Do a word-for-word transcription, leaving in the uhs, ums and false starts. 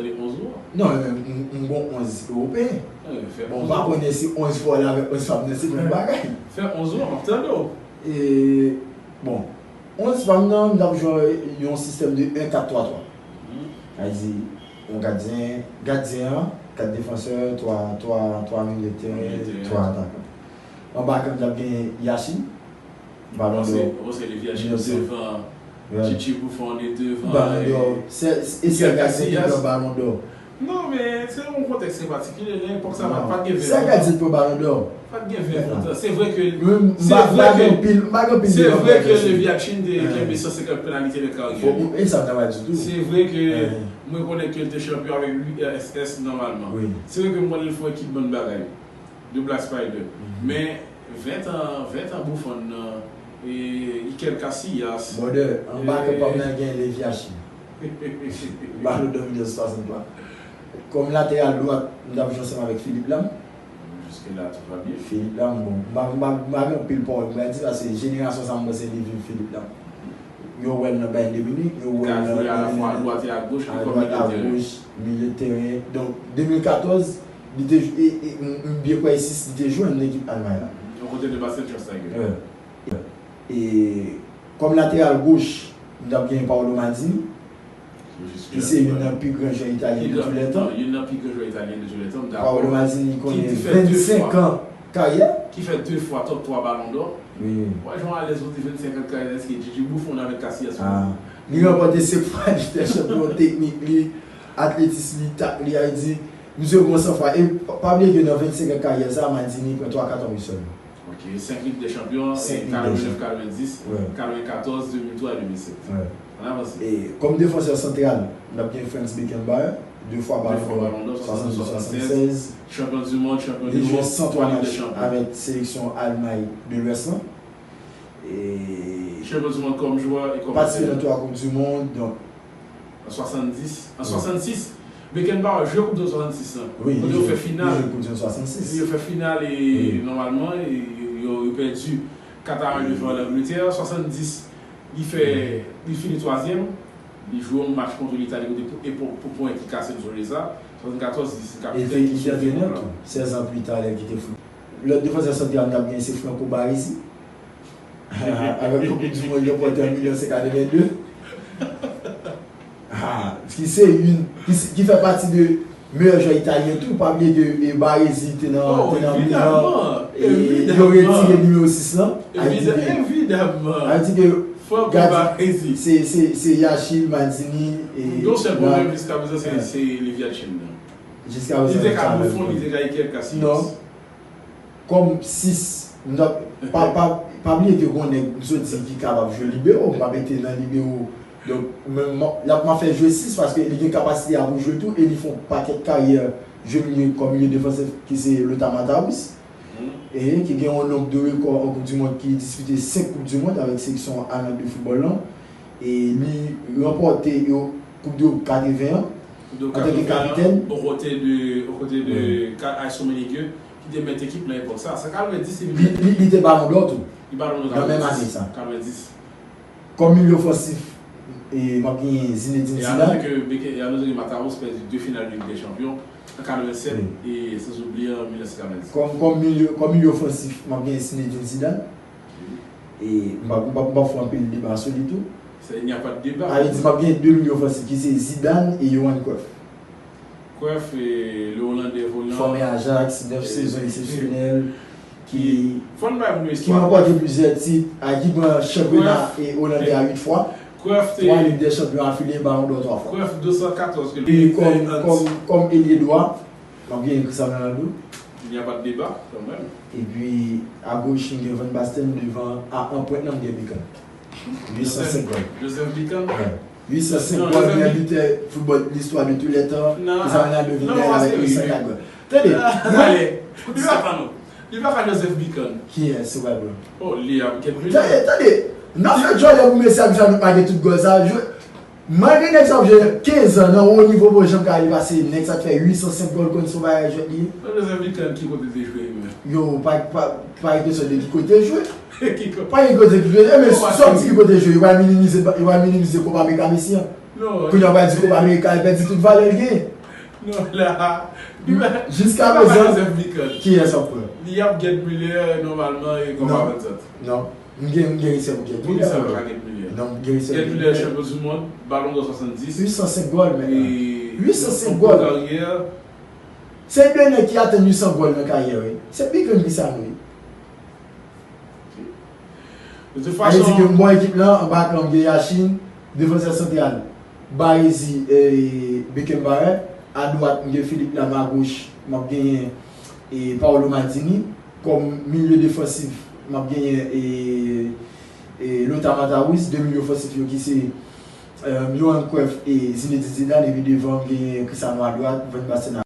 Li onz ou an. Non, men m, m gon onz ewopeyen. Bon, m pa konnen si onz fò la avèk onz fam nan se menm bagay. Fè onz ou an, m ap tande w. E, bon, onz fam nan, m t ap jwe yon sistèm de en kat twa twa. Sa vle di, yon gadyen, gadyen an, kat defansè, twa, twa, twa milye teren, twa atakan. Anba kan m t ap gen Yashin, Balon dò. Ou panse Levi Yashin devan, Gigi Buffon devan, Balon dò. E sèl gadyen ki pran Balon dò. Non, men se yon kontèks trè patikilye. Nan epòk sa, pa t gen ven. Sèl gadyen ki pran Balon dò. Pa t gen ven kontan. Se vre ke, se vre ke, se vre ke Levi Yashin te kenbe san senkant penalite nan karyè li. E sa, m ta pral di tou. Se vre ke m rekonèt ke l te chanpyon avèk U S S nòmalman. Se vre ke m wè l fè yon ekip bann bagay. De Black Spider. Men ven tan, ven tan Buffon nan, e, Iker Casillas. Brother, anba kan pa m nan gen Levi Yashin. Balon dò mil nèf san swasanntwa. Kòm lateral dwat, m t ap jwe ansanm avèk Philippe Lam. Jiske la, tout va byen. Philippe Lam, bon, m pa, m pa, m pa gen anpil pawòl pou m di, paske jenerasyon sa, m panse li viv Philippe Lam. Yo wè l nan Bayern de Munich, yo wè l nan, nan, nan, a dwat e a goch, li kòm milye teren. Donk, de mil katòz, li te, e, e, m, m byen kwè e sis li te jwe nan ekip Almay la. Yon kote de Bastian Schweinsteiger. E kòm lateral goch, m t ap gen Paolo Maldini, ki se youn nan pi gran jwè italyen de tou lè tan. Youn nan pi gran jwè italyen de tou lè tan, m dakò. Paolo Maldini konnen vennsenk an karyè. Ki fè de fwa top twa Balon dò. Wi. Wè, jan alèz ou di vennsenk an karyè, èske Gigi Buffon avèk Casillas? Li ranpòte senk fwa, li fè chanpyon teknik li, atletis li, tak li, a di, misye gon san fwa. E pa, pa bliye ke nan vennsenk an karyè sa, Maldini pran twa katon wouj sèlman. Ok, senk Lig dè Chanpyon, senk Lig dè Chanpyon. Katrevennnèf, katrevenndis, katrevenkatòz, de mil twa e de mil sèt. Ann avanse. E kòm defansè santral, n ap gen Franz Beckenbauer, de fwa Balon dò, swasanndis, swasannsèz. Chanpyon di mond, chanpyon di mond, twa Lig dè Chanpyon. Li jwe san twa match avèk seleksyon Almay de Lwès lan. E chanpyon di mond kòm jwè e kòm antrenè. Patisipe nan twa koup di mond, donk, An swasanndis, an swasannsis, Beckenbauer jwe koup di mond swasannsis lan. Wi, kote yo fè final. Li jwe koup di mond swasannsis. Yo fè final e nòmalman, e yo, yo pèdi kat a en devan Langletè. Swasanndis, li fè, li fini twazyèm. Li jwe yon match kont Litali kote pou, e pou, pou pwen ki kase, nou sonje sa. Swasannkatòz, li se kapitèn ki sove ekip la. Sèz an pli ta, lè l kite fout. Lòt defansè santral n ap gen se Franco Baresi. Avèk yon koup di mond li ranpòte an mil nèf san katrevenndez. Ki se youn, ki, ki fè pati de meyè jwè italyen tou. Pa bliye ke, e, Baresi te nan, te nan Milan. E yo retire nimewo sis lan. Evidamman. Sa vle di ke, gad, se, se, se Yashin, Maldini, e, se Levi Yashin nan. Jiska prezan, li te ka Buffon, li te ka Iker Casillas. Non. Kòm sis, m t ap, pa, pa, pa bliye ke gon nèg m sot di ki kapab jwe libero, m pa mete nan libero. Donk, men, m, l ap, m ap fè jwe sis paske li gen kapasite a pou jwe tou e li fè yon pakèt karyè jwe milye kòm milye defansif ki se Lothar Matthäus. E ki gen yon nonb de rekò an Koup di Mond, ki dispite senk Koup di Mond avèk seleksyon Almay de foutbòl lan. E li ranpòte yo Koup de katreven an antanke kapitèn. Okote de, okote de Ka-, Arsène Wenger, ki te mèt ekip nan epòk sa. Sa katrevendis, li, li, li te Balon dò tou. Li Balon dò nan menm ane sa. Katrevendis. Kòm milye ofansif, e, m ap gen Zinedine Zidane. E a note ke Beke-, e a note ke Matthäus pèdi de final de Lig dè Chanpyon an katrevensèt e sans oubli an mil nèf san katrevendis. Kòm, kòm milye, kòm milye ofansif, m ap gen Zinedine Zidane. E m p ap, m p ap, m p ap fè anpil deba sou li tou. Sa, il n'y a pas de débat. Sa vle di, m ap gen de milye ofansif ki se Zidane e Johan Cruyff. Cruyff, e, le Hollandais volant. Fòme Ajax, nèf sezon eksepsyonèl, ki, ki ranpòte plizyè tit, a, ki pran chanpyona e olandè a uit fwa, twa Lig dè Chanpyon afile, Balon dò twa fwa. Cruyff, de san katòz ke l. E kòm, kòm, kòm elye dwat, m ap gen Cristiano Ronaldo. Il n'y a pas de débat, quand même. Epi, a goch, m gen Van Basten, devan, a, an pwent nan, m gen Beckham. Uit san senk gòl. Joseph Bican? Wi. Uit san senk gòl, meyè bitè foutbòl listwa de tou lè tan. Cristiano Ronaldo vin dèyè l avèk uit san kat gòl. Tande, ale, li pa ka non. Li pa ka Joseph Bican. Kiyès, silvouplè? Oh, li a kèk milyon. Tande, tande. N ap fè djòlè pou mesye a ki fè nou make tout gòl sa. Malgre nèg sa ap jwe kenz an nan wo nivo, pa janm ka ale pase nèg sa k fè uit san senk gòl, konn se yon bagay jwèt li ye. Nan Joseph Bican ki kote te jwe menm? Yo, pa, pa, pa gen kesyon de ki kote jwe. Pa gen kote ki jwe. E men, sòti ki kote jwe, yo pral minimize, yo pral minimize Copa América Messi an. Kounye a w pral di Copa America pèdi tout valè l gen. Non, la. Jiska prezan, kiyès w ap pran? Li ap Gerd Müller, nòmalman, e Copa Vincent. Non. M gen, m gen respè pou Gerd Müller. Poukisa w pa Gerd Müller? Non, m gen respè Gerd Müller, chanpyon du monde, Ballon d'Or swasanndiz. Uit san senk gòl, men. E Uit san senk gòl. Karyè. Se de nèg ki atenn uit san gòl nan karyè, wi. Se pi grenn ki sa, wi. De toute Sa vle di ke façon, m bò ekip lan, anba plan m gen Yashin, defansè santral, Baresi, e, Beckenbauer, adwat m gen Philippe Lam, agoch m ap genyen e, Paolo Maldini, kòm milye defansif m ap genyen e, e, Lothar Matthäus, de milye ofansif yo ki se e, Johan Cruyff e Zinedine Zidane, epi devan m genyen Cristiano adwat, Van Basten